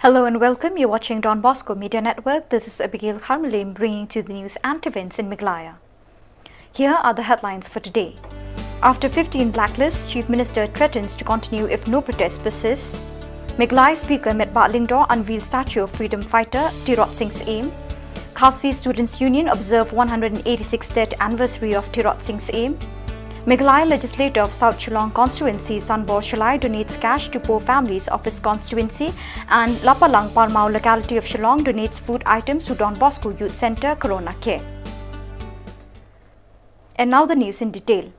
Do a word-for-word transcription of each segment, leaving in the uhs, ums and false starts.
Hello and welcome. You're watching Don Bosco Media Network. This is Abigail Kharmilem bringing to the news and events in Meghalaya. Here are the headlines for today. After fifteen blacklists, Chief Minister threatens to continue if no protest persists. Meghalaya Speaker Metbah Lyngdoh unveils statue of freedom fighter Tirot Sing Syiem. Khasi Students Union observe one hundred eighty-sixth death anniversary of Tirot Sing Syiem. Meghalaya Legislator of South Shillong Constituency Sanbor Shullai donates cash to poor families of his constituency, and Lapalang Parmao locality of Shillong donates food items to Don Bosco Youth Centre Corona Care. And now the news in detail.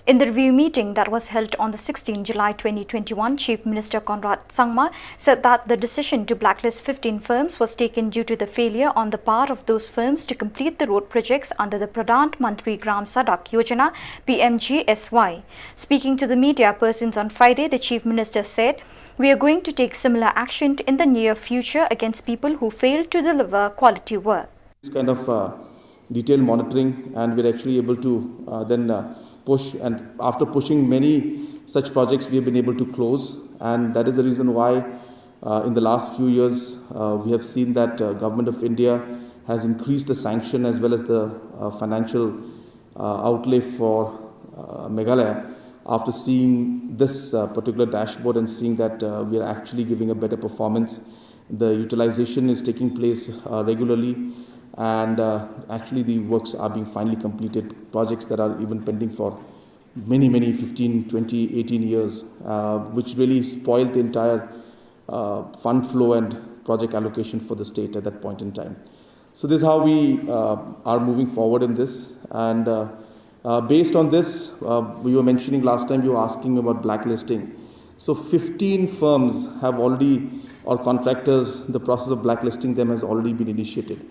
In the review meeting that was held on the sixteenth July twenty twenty-one, Chief Minister Conrad Sangma said that the decision to blacklist fifteen firms was taken due to the failure on the part of those firms to complete the road projects under the Pradhan Mantri Gram Sadak Yojana, P M G S Y. Speaking to the media persons on Friday, the Chief Minister said, "We are going to take similar action in the near future against people who fail to deliver quality work." This kind of uh, detailed monitoring, and we're actually able to uh, then uh, push, and after pushing many such projects, we have been able to close, and that is the reason why uh, in the last few years uh, we have seen that uh, Government of India has increased the sanction as well as the uh, financial uh, outlay for uh, Meghalaya after seeing this uh, particular dashboard and seeing that uh, we are actually giving a better performance. The utilization is taking place uh, regularly, and uh, actually the works are being finally completed. Projects that are even pending for many, many fifteen, twenty, eighteen years, uh, which really spoiled the entire uh, fund flow and project allocation for the state at that point in time. So this is how we uh, are moving forward in this. And uh, uh, based on this, uh, you were mentioning last time, you were asking about blacklisting. So fifteen firms have already, or contractors, the process of blacklisting them has already been initiated.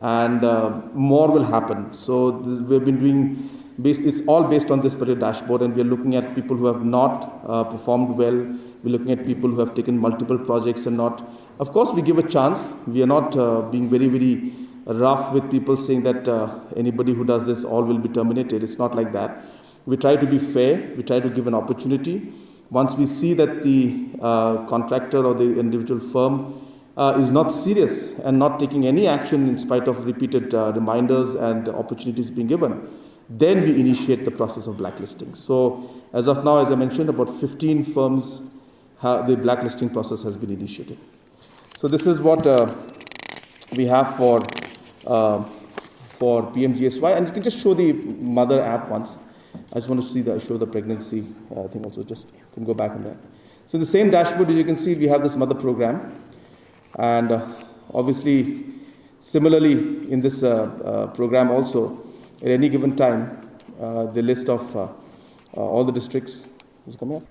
And uh, more will happen. So th- we've been doing, based, it's all based on this particular dashboard, and we're looking at people who have not uh, performed well. We're looking at people who have taken multiple projects and not. Of course, we give a chance. We are not uh, being very, very rough with people saying that uh, anybody who does this, all will be terminated. It's not like that. We try to be fair. We try to give an opportunity. Once we see that the uh, contractor or the individual firm uh, is not serious and not taking any action in spite of repeated uh, reminders and opportunities being given, then we initiate the process of blacklisting. So, as of now, as I mentioned, about fifteen firms, ha- the blacklisting process has been initiated. So, this is what uh, we have for uh, for P M G S Y, and you can just show the mother app once. I just want to see the show the pregnancy uh, thing also. Just can go back on that. So, in the same dashboard, as you can see, we have this mother program, and uh, obviously, similarly, in this uh, uh, program also, at any given time, uh, the list of uh, uh, all the districts is coming up.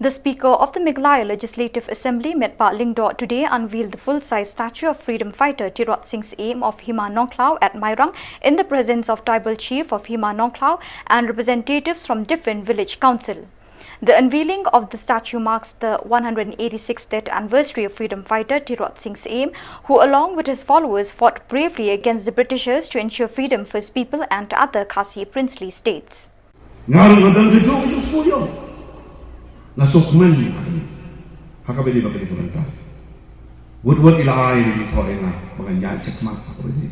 The Speaker of the Meghalaya Legislative Assembly, Metbah Lyngdoh, today unveiled the full-size statue of freedom fighter Tirot Sing Syiem of Hima Nongkhlaw at Mairang in the presence of tribal chief of Hima Nongkhlaw and representatives from different village council. The unveiling of the statue marks the one hundred eighty-sixth death anniversary of freedom fighter Tirot Sing Syiem, who along with his followers fought bravely against the Britishers to ensure freedom for his people and other Khasi princely states. Nga ruh nga don ka juh ka juh ku ïong. Nga sngewkmen ha kaba ïadei bad kane ka bynta. Wut wut i la ai ïa ngi, thoh ïa nga ba ngan ïaid shakhmat ha kaba ïadei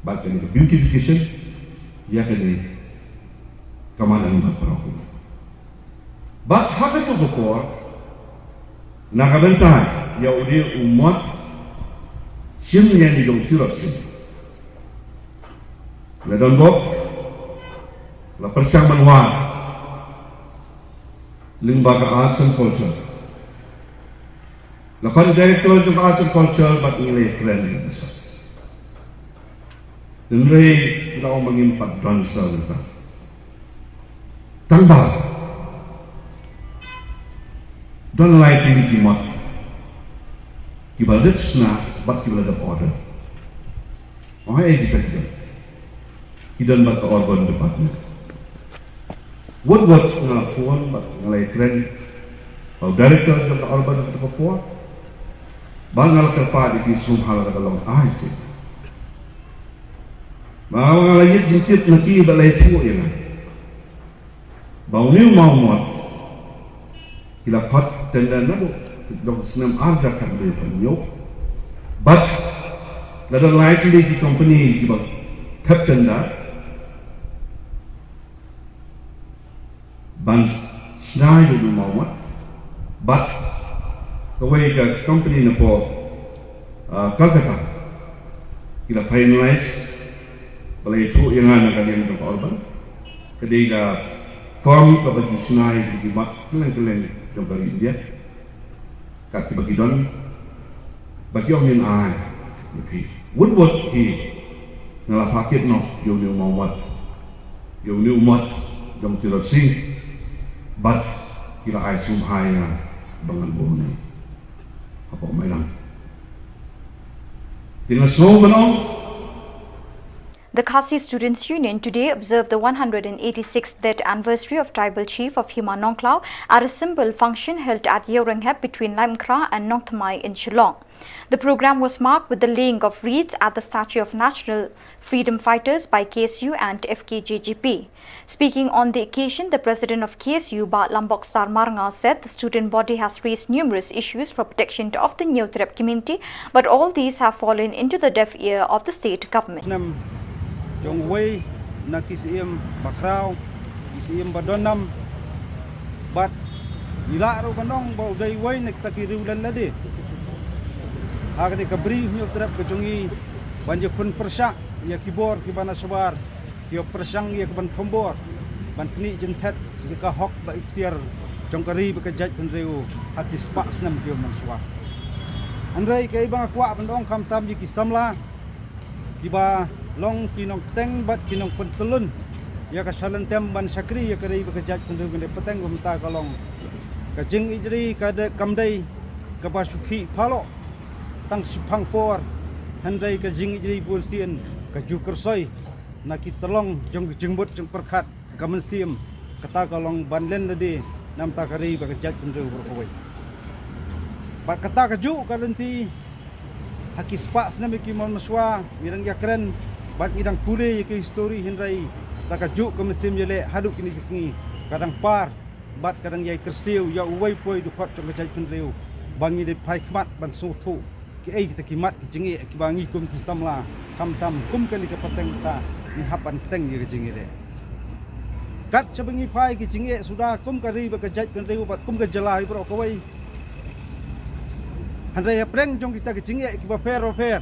bad kane ka beautification ïa kane ka madan bad para kum. Bad ha kajuh ka por na ka bynta ïa u dei u mot shim ïa ngi jong Tirot Sing. La don bok, la pyrshang ban wad lyngba ka arts and culture. La khot director jong ka arts and culture bad ngi la ïakren ïa ka sas. Hynrei ki la ong ba ngim pat don sa mynta. Tang ba don lai tylli ki mot kiba la dep shna bad kiba la dep order. Ong ha ïa kita ki don, ki don bad ka Urban Department. Wut wut nga la phone bad nga la ïakren bad u director jong ka Urban ha kata ka por. Bad nga la kyrpad ïa ki sngewbha lada ka long ai sih. Ba nga la ïit jingtip na ki bad la ïathuh ïa nga ba une u maw mot ki la khot tender naduh Jong snem ar hajar khatwei phew hynñiew. Bad la don lai tylli ki company kiba thep tender ban shna ïa u mawmot. Bad kawei ka company na pdeng, ah, Kolkata ki la finalize, ba la ïathuh ïa nga na ka liang jong ka Urban. Ka dei ka firm kaba ju shna ïa ki mat kylleng kylleng jong ka ri India. Kat kiba ki don, ba ki ong ngin ai ïa phi. Wut wut hi nga la phah kit noh ïa une u mawmot, ïa une u mot jong Tirot Sing. Bad ki la ai sngewbha ïa nga ba ngan buh une hapoh Mairang. Te nga sngew ban ong, The Khasi Students Union today observed the one hundred eighty-sixth death anniversary of tribal chief of Hima Nongkhlaw at a symbol function held at Ïewrynghep between Laimkhra and Nongthymmai in Shillong. The program was marked with the laying of wreaths at the statue of national freedom fighters by K S U and F K J G P. Speaking on the occasion, the president of K S U, Bah Lambokstar Marngar, said the student body has raised numerous issues for protection of the Hynñiewtrep community, but all these have fallen into the deaf ear of the state government. Snem jong uwei na ki syiem bakhraw, ki syiem ba don nam, bad ngi lah ruh ban ong ba u dei uwei na kita ki riew lad lade ha kane ka bri Hynñiewtrep ka jong ngi, ban ïakhun pyrshah ïa ki bor kiba na shwar, ki ïa pyrshang ïa ka ban thombor, ban knieh jingthet ïa ka hok bad ikhtiar jong ka ri bad ka jaitbynriew ha ki spah snem kiba mynshuwa. Hynrei kaei ba nga kwah ban ong, khamtam ïa ki samla kiba long ki nongpynteng bad ki nongpyntyllun ïa ka shalynter ban shakri ïa ka ri bad ka jaitbynriew, kane pateng kumta ka long ka jingïeit ri ka dei, kam dei kaba shu khih phalok tang shiphang por, hynrei ka jingïeit ri bunsien ka ju kyrsoi na ki tyllong jong ka jingmut jingpyrkhat ka mynsiem. Kata ka long ban len lade na bynta ka ri bad ka jaitbynriew baroh kawei. Bad kata kajuh ka lynti ha ki spah snem kiba mynshuwa ngi dang ïakren bad ngi dang pule ïa ki histori, hynrei kata kajuh ka mynsiem ïaleh haduh kine ki sngi ka dang par bad ka dang ïai kyrsiew ïa uwei pa uwei u dkhot jong ka jaitbynriew ba ngi dei phai khmat ban sngewthuh kiei kita ki mat ki jingeh kiba ngi kum ki samla, khamtam kum kane ka pateng kata, ngi hap ban pteng ïa ka jingïaleh. Kat shaba ngi phai ki jingeh suda kum ka ri bad ka jaitbynriew bad kum ka jylla hi baroh kawei, hynrei hapdeng jong kita ki jingeh kiba pher bapher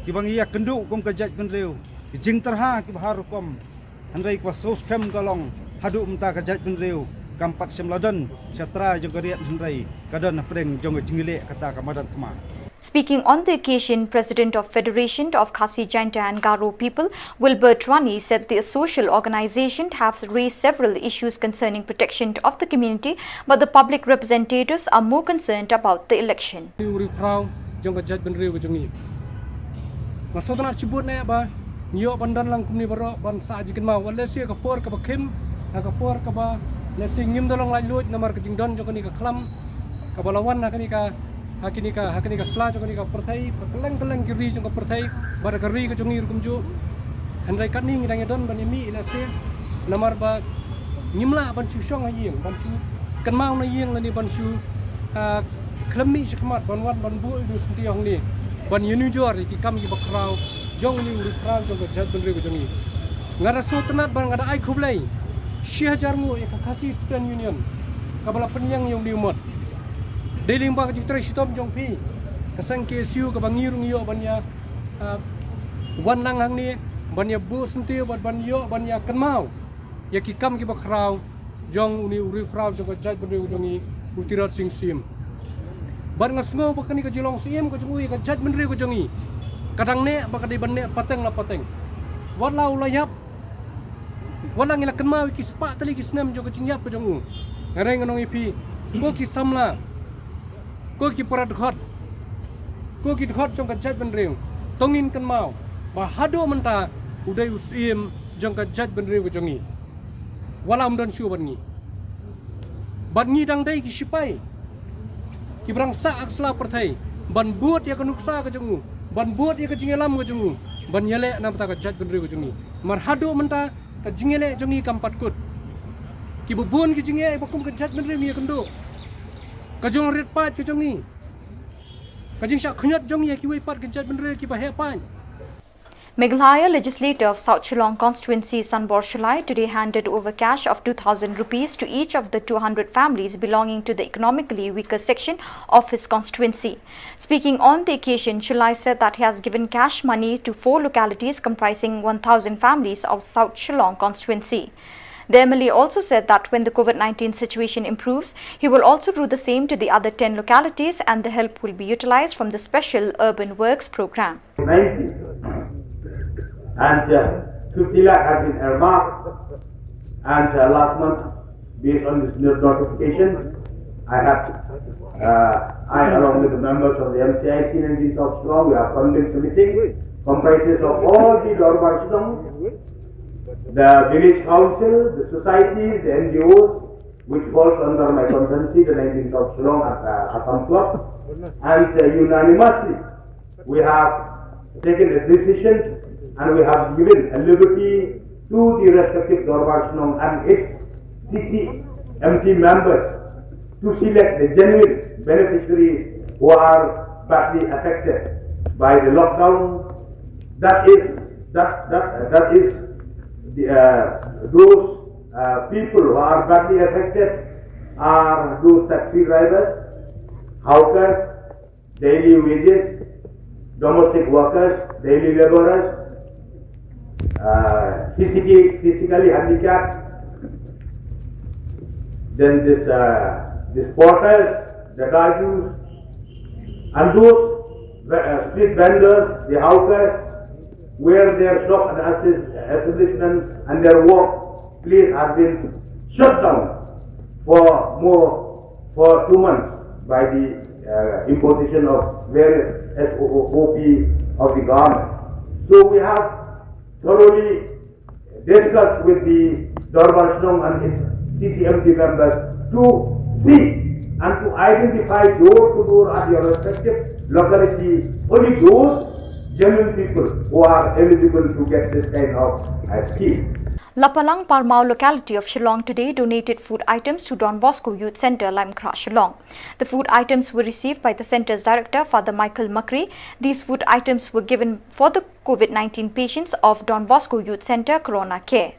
kiba ngi ïakynduh kum ka jaitbynriew, ki jingtyrha kiba har rukom, hynrei kaba sngewskhem ka long haduh mynta ka jaitbynriew kam pat shym la don sha trai jong ka riat, hynrei ka don hapdeng jong ka jingïaleh kata ka madan thma. Speaking on the occasion, President of Federation of Khasi Jaintia and Garo People, Wilbert Rani, said the social organization have raised several issues concerning protection of the community, but the public representatives are more concerned about the election. Uri u khraw jong ka jaitbynriew ka jong ngi. Nga sngewtynnat shibun eh ba ngi ïoh ban don lang kumne baroh ban sah jingkynmaw. Wat lehse ka por kaba khim, ha ka por kaba lehse ngim da long laitluid namar ka jingdon jong kane ka khlam kaba la wan ha kane ka, ha kane ka, ha kane ka sla jong kane ka pyrthei, ka kylleng kylleng ki ri jong ka pyrthei, bad ka ri ka jong ngi ruh kumjuh. Hynrei katne ngi dang ïadon ban ïamih lehse namar ba ngim lah ban shu shong ha ïing, ban shu kynmaw na ïing lane ban shu, ah, khlem mih shakhmat ban wan ban buh ïa u syntiew hangne ban ïanujor ïa ki kam kiba khraw jong une u riewkhraw jong ka jaitbynriew ka jong ngi. Nga da sngewtynnat bad nga da ai khublei shi hajar nguh ïa ka Khasi Student Union kaba la pynïeng ïa une u mot. Dei lyngba ka jingtrei shitom jong phi ka seng K S U kaba ngi ruh ngi ïoh ban ïa, ah, wan lang hangne ban ïa buh syntiew bad ban ïoh ban ïa kynmaw ïa ki kam kiba khraw jong une u riewkhraw jong ka jaitbynriew ka jong ngi, u Tirot Sing Syiem. Bad nga sngew ba kane ka jinglong syiem ka jong u ïa ka jaitbynriew ka jong ngi ka dang neh bad ka dei ban neh pateng la pateng. Wat la u la ïap, wat la ngi la kynmaw ïa ki spah tylli ki snem jong ka jingïap ka jong u. Hynrei ngan ong ïa phi, ko ki samla, ko ki para dkhot, ko ki dkhot jong ka jaitbynriew, to ngin kynmaw ba haduh mynta u dei u syiem jong ka jaitbynriew ka jong ngi. Wat la um don shuh bad ngi, bad ngi dang dei ki shipai kiba dang sah ha ka sla pyrthei ban bud ïa ka nuksa ka jong u, ban bud ïa ka jingïalam ka jong u, ban ïaleh na bynta ka jaitbynriew ka jong ngi. Namar haduh mynta ka jingïaleh jong ngi kam pat kut. Kiba bun ki jingeh ba kum ka jaitbynriew ngi ïakynduh, Ka jong rit paid ka jong ngi. Ka jingshah khñiot jong ngi ha kiwei pat ki jaitbynriew kiba heh paid. Meghalaya Legislator of South Shillong Constituency Sanbor Shullai today handed over cash of two thousand rupees to each of the two hundred families belonging to the economically weaker section of his constituency. Speaking on the occasion, Shullai said that he has given cash money to four localities comprising one thousand families of South Shillong constituency. The M L A also said that when the COVID nineteen situation improves, he will also do the same to the other ten localities and the help will be utilized from the Special Urban Works Programme. ninety. And uh, fifty lakh has been earmarked. And uh, last month, based on this notification, I have, uh, I along with the members of the M C I C in South Shillong, we have convened a meeting comprises of all the Dorbar Shillong, the village council, the societies, the N G Os, which falls under my constituency, the nineteen South Shillong, uh, Assam Club, and uh, unanimously we have taken a decision and we have given a liberty to the respective Dorbar Shillong and its C C M T members to select the genuine beneficiaries who are badly affected by the lockdown. That is that that that is the, uh, those uh, people who are badly affected are those taxi drivers, hawkers, daily wages, domestic workers, daily laborers, uh, physically, physically handicapped, then this, uh, these porters, the gajus, and those uh, street vendors, the hawkers, where their shop and establishment and their work place have been shut down for more for two months by the uh, imposition of various S O O P of the government. So we have thoroughly discussed with the Dorbar Shillong and its C C M T members to see and to identify door to door at your respective locality only those genuine people who are eligible to get this kind of uh, scheme. Lapalang Parmao locality of Shillong today donated food items to Don Bosco Youth Centre, Laimkhrah, Shillong. The food items were received by the centre's director, Father Michael Makri. These food items were given for the COVID nineteen patients of Don Bosco Youth Centre Corona Care.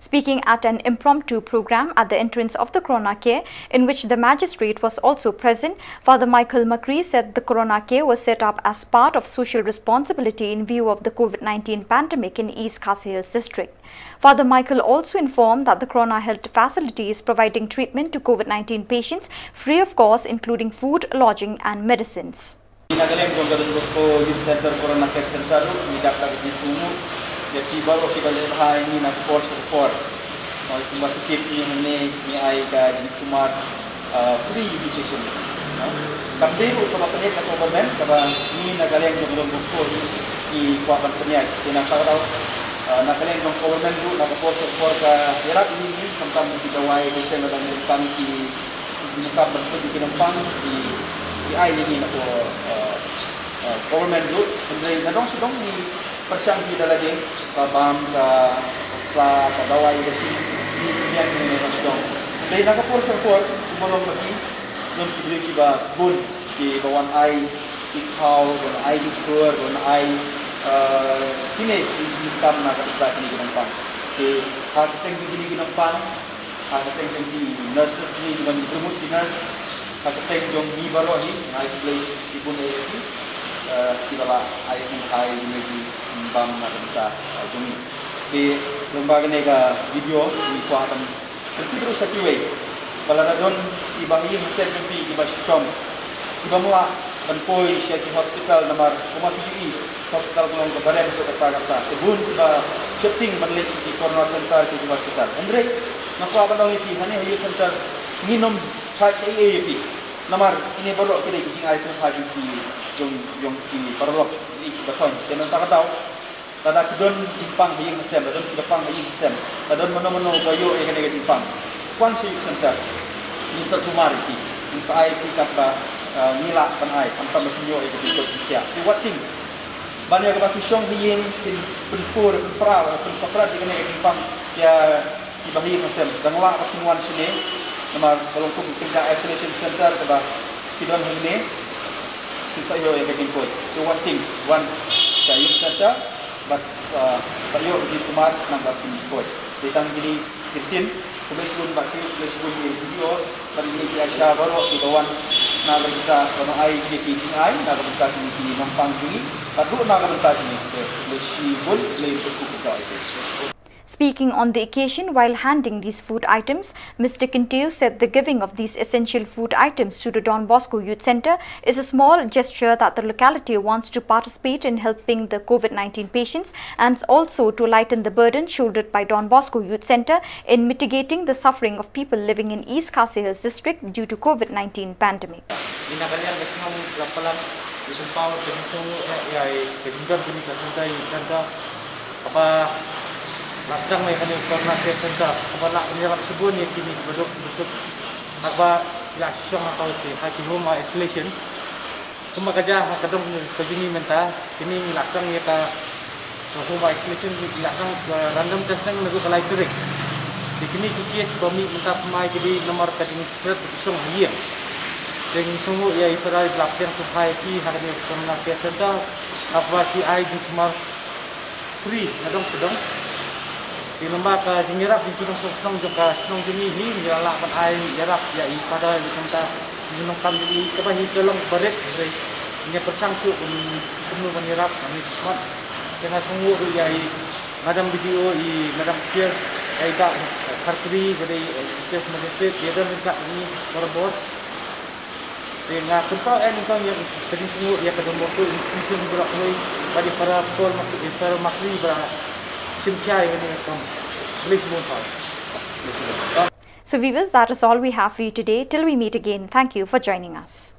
Speaking at an impromptu program at the entrance of the Corona Care, in which the magistrate was also present, Father Michael Makri said the Corona Care was set up as part of social responsibility in view of the COVID nineteen pandemic in East Khasi Hills district. Father Michael also informed that the Corona Health Facility is providing treatment to COVID nineteen patients free of cost, including food, lodging, and medicines. Ngi na ka liang jong ka Don Bosco Youth Centre Corona Care Centre ruh ngi dap da ka jingthmu ïa phi baroh kiba leh bha ïa ngi na ka por sha ka por. Kumba ki tip ngi hangne ngi ai ka jingsumar free education. Kam dei ruh kaba pynïaid na ka government kaba ngi na ka liang jong ka Don Bosco ngi kwah ban pynïaid. Te nangta ka daw na ka liang jong ka government ruh na ka por sha ka por ka ïarap ïa ngi khamtam ki dawai ki seng lada ngi tang ki Ki nongkam ban pynjah ki nongpang ki ki ai ïa ngi na ka government ruh hynrei na dong sha dong ngi pyrshang hi da lade ka bam ka sla ka dawai ka shi ngi pynjah ngi na dong sha dong. Hynrei na ka por sha ka por kumba long ba ki don ki briew kiba sbun kiba wan ai ki khaw ban ai ki khur ban ai kine ki nongkam na ka bynta kine ki nongpang. Te ha ka kyrteng jong kine ki nongpang Ha ka kyrteng jong ki nurses ni ki ban promote ki nurse ha ka kyrteng jong ngi baroh hi ngai khublei shibun ïa ki kiba la ai sngewbha ïa ki bam na ka bynta jong ngi. Te lyngba kane ka video ngi kwah ban pyntip ruh sha kiwei ba lada don kiba ha ïing ha sem jong phi kiba shitom Kiba mlak ban poi sha ki hospital namar kumba phi ïohi hospital ka long kaba rem haduh katta katta. Te bun kiba sheptieng ban leit sha ki corona center sha ki hospital. Hynrei nga kwah ban ong ïa phi hangne ha youth center ngin ym charge ei ei ïa phi. Namar kine baroh ki dei ki jingai sngewbha jong ki jong jong ki paralok kiba thoiñ. Te mynta ka daw Lada ki don jingpang ha ïing ha sem, lada don kiba pang ha ïing ha sem, lada don mano mano ba ïoh ïa kane ka jingpang. Kwah sha youth center. Ngin sa sumar ïa ki. Ngin sa ai ïa ki katba ngi lah ban ai, khamtam ba kin ïoh ïa ka jingkoit jingkhiah. Te wat tieng ban ïa kaba ki shong ha ïing kin pynpur, pynpra, pynsaprat ïa kane ka jingpang ïa kiba ha ïing ha sem. Dang lah ba kin wan shane. Namar ka long kum ka isolation center kaba ki don hangne, ki sa ïoh ïa ka jingkoit. So one thing, one ka youth center, but uh, sa ïoh ki sumar nang ka jingkoit. Te tang kine ki ktien, khublei shibun bad ki, khublei shibun ïa ki D O, bad ïa ki ASHA baroh kiba wan na ka bynta ban ai ïa ki jingai na ka bynta kine ki nongpang jong ngi, bad ruh na ka bynta jong ngi. Te khublei shibun, khublei shibun, khublei shibun. Speaking on the occasion while handing these food items, Mister Kynteo said the giving of these essential food items to the Don Bosco Youth Centre is a small gesture that the locality wants to participate in helping the COVID nineteen patients and also to lighten the burden shouldered by Don Bosco Youth Centre in mitigating the suffering of people living in East Khasi Hills District due to COVID nineteen pandemic. Ina ka liang ka shnong Lambalang, i sum pau ka jingthung, eh, ïa, i ka jingdon kini ka sentai, sentai. Kaba la sdang ïa kane ka corona care center, kaba la ïarap shibun ïa kini kiba duk duk. Kaba la shong ha ka, ha ki home isolation. Kumba ka jia ha ka dong ka jong ngi mynta, kini ngi la sdang ïa ka, ka home isolation, ngi la sdang ka random testing naduh ka lai tarik. Te kini ki case ba mih mynta thymmai ki dei namar ka jingstret ka shong ha ïing. Te ngi sngewnguh ïa i para i ba la pdiang sngewbha ïa ki ha kane ka corona care center, kaba ki ai jingsumar free na dong sha dong. Te lyngba ka jingïarap jingpynlong shnong jong ka shnong jong ngi hi, ngi la lah ban ai ïarap ïa i Father, ïa i kynta, i nongkam jong ngi, kaba hi ka long barit, hynrei ngi pyrshang shuh ban kumno ban ïarap, ban ïarap. Te nga sngewnguh ruh ïa i Madam B D O, i Madam Chair, ïa i Bah Kharkri, ka dei, eh, Chief Magistrate, ïa don ryngkat ngi barabor. Te nga pynpaw eh nyngkong ïa ka jingsngewnguh ïa ka Don Bosco Institution baroh kawei, bad i para Paul Mak-, i para Makri ba la shim khia ïa kane ka kam. Khublei shibun paw. So viewers, that is all we have for you today. Till we meet again, thank you for joining us.